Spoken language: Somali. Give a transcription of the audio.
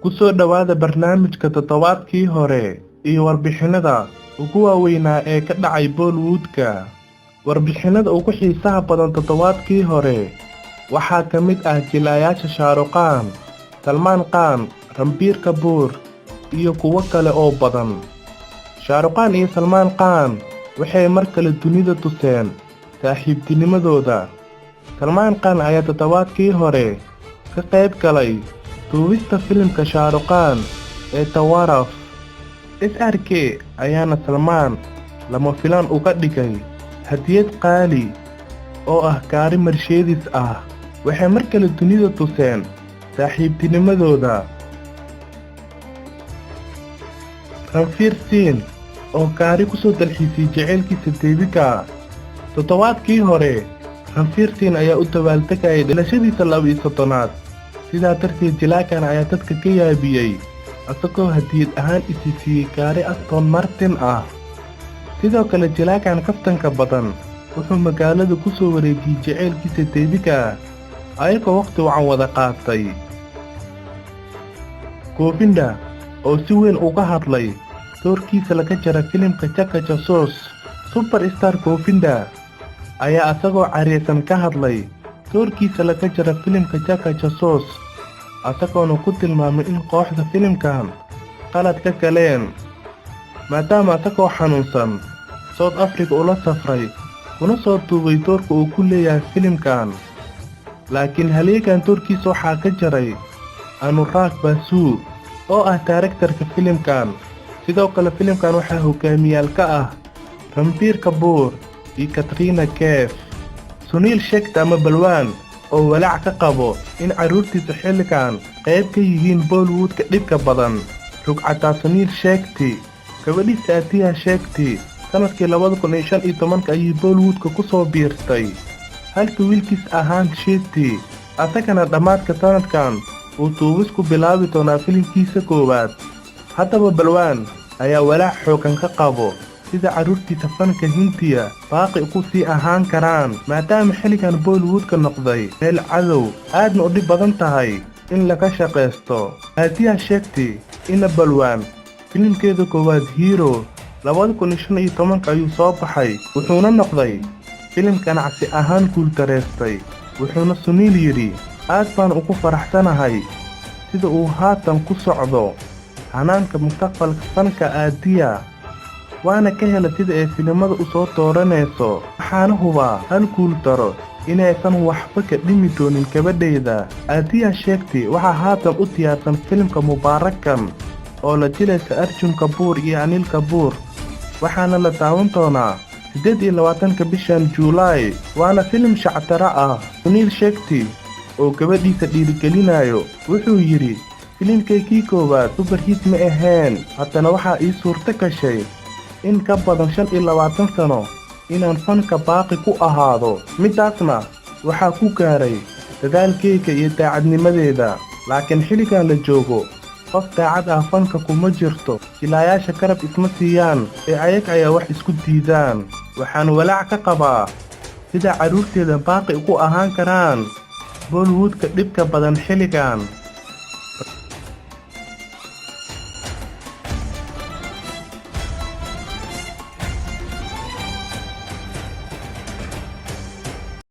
Ku soo dhowaada barnaamijka toddobaadkii hore iyo warbixinnada ugu waaweynaa ee ka dhacay Bollywood-ka. Warbixinnada ugu xiisaha badan toddobaadkii hore waxaa ka mid ah jilayaasha Shah Rukh Khan, Salman Khan, Ranbir Kapoor iyo kuwo kale oo badan. Shah Rukh Khan iyo Salman Khan waxay mar kale dunida tuseen saaxiibtinimadooda. Salman Khan ayaa toddobaadkii hore ka qayb galay duubista filimka Shah Rukh Khan ee Tawaraf. SRK ayaana Salman lama filaan uga dhigay hadiyad qaali oo ah gaari Mercedes ah. Waxay mar kale dunida tuseen saaxiibtinimadooda. Ranveer Singh oo gaari ku soo dalxiisay jaceylkiisa Deepika. Toddobaadkii hore, Ranveer Singh ayaa u dabaaldegayay dhalashadiisa 32aad. Sidaa darteed, jilaakan ayaa dadka ka yaabiyey asagoo hadiyad ahaan isi siiyey gaari Aston Martin ah. Sidoo kale, jilaakan kaftanka badan wuxuu magaalada ku soo wareejiyey jaceylkiisa Deepika, ayagoo waqti wacan wada qaatay. Govinda oo si weyn uga hadlay doorkiisa laga jaray filimka Chaka Jasoos. Superstar Govinda ayaa asagoo careysan ka hadlay doorkiisa laga jaray filimka Chaka Jasoos, asagoona ku tilmaamay in kooxda filimkan qalad ka galeen, maadaama asagoo xanuunsan South Africa ula safray kuna soo duubay doorka uu ku leeyahay filimkan. Laakiin halyeegan doorkiisa waxaa ka jaray Anurag Basu oo ah director-ka filimkan. Sidoo kale, filimkan waxaa hogaamiyaal ka ah Ranbir Kapoor iyo Katrina Kaif. Suniil Shetty ama Balwaan oo walaac ka qabo in carruurtiisa xilligan qayb ka yihiin Bollywood-ka dhibka badan. Rugcadaa Suniil Shetty gabadhiisa Athiya Shetty sanadkii 2015 ayay Bollywood-ka ku soo biirtay, halka wiilkiis ahaan Shetty asagana dhammaadka sanadkan uu duubis ku bilaabi doonaa filimkiisa koowaad. Haddaba, Balwaan ayaa walaac xooggan ka qabo sida carruurtiisa fanka Hindiya baaqi ku sii ahaan karaan, maadaama xilligan Bollywood-ka noqday meel cadow aadna u dhib badan tahay in laga shaqaysto. Athiya Shetty ina Balwaan filimkeeda koowaad Hero 2015 ayuu soo baxay, wuxuuna noqday filim ganacsi ahaan guuldareystay. Wuxuuna Suniil yidhi: "Aad baan ugu faraxsanahay sida uu haatan ku socdo hanaanka mustaqbalka fanka Aadiya, waana ka helay sida ay filimada u soo dooranayso. Waxaana hubaa hal guul daro inaysan waxba ka dhimi doonin gabadhayda." Athiya Shetty waxaa haatan u diyaarsan filimka Mubaarakan oo la jilaysa Arjun Kapoor iyo Anil Kapoor, waxaana la daawan doonaa 28-ka bishan Juulaay, waana filim shactaro ah. Suniil Shetty oo gabadhiisa dhiirigelinayo wuxuu yidhi: "Filimkaygii koowaad superhit ma ahayn, haddana waxaa ii suurto gashay in ka badan 25 sano inaan fanka baaqi ku ahaado. Midaasna waxaa ku gaaray dadaalkayga iyo daacadnimadeeda. Laakiin xilligan la joogo qof daacad ah fanka kuma jirto. Jilaayaasha garab isma siiyaan ee ayag ayaa wax isku diidaan. Waxaan walaac ka qabaa sida carruurteeda baaqi ugu ahaan karaan Bollywood-ka dhibka badan xilligan."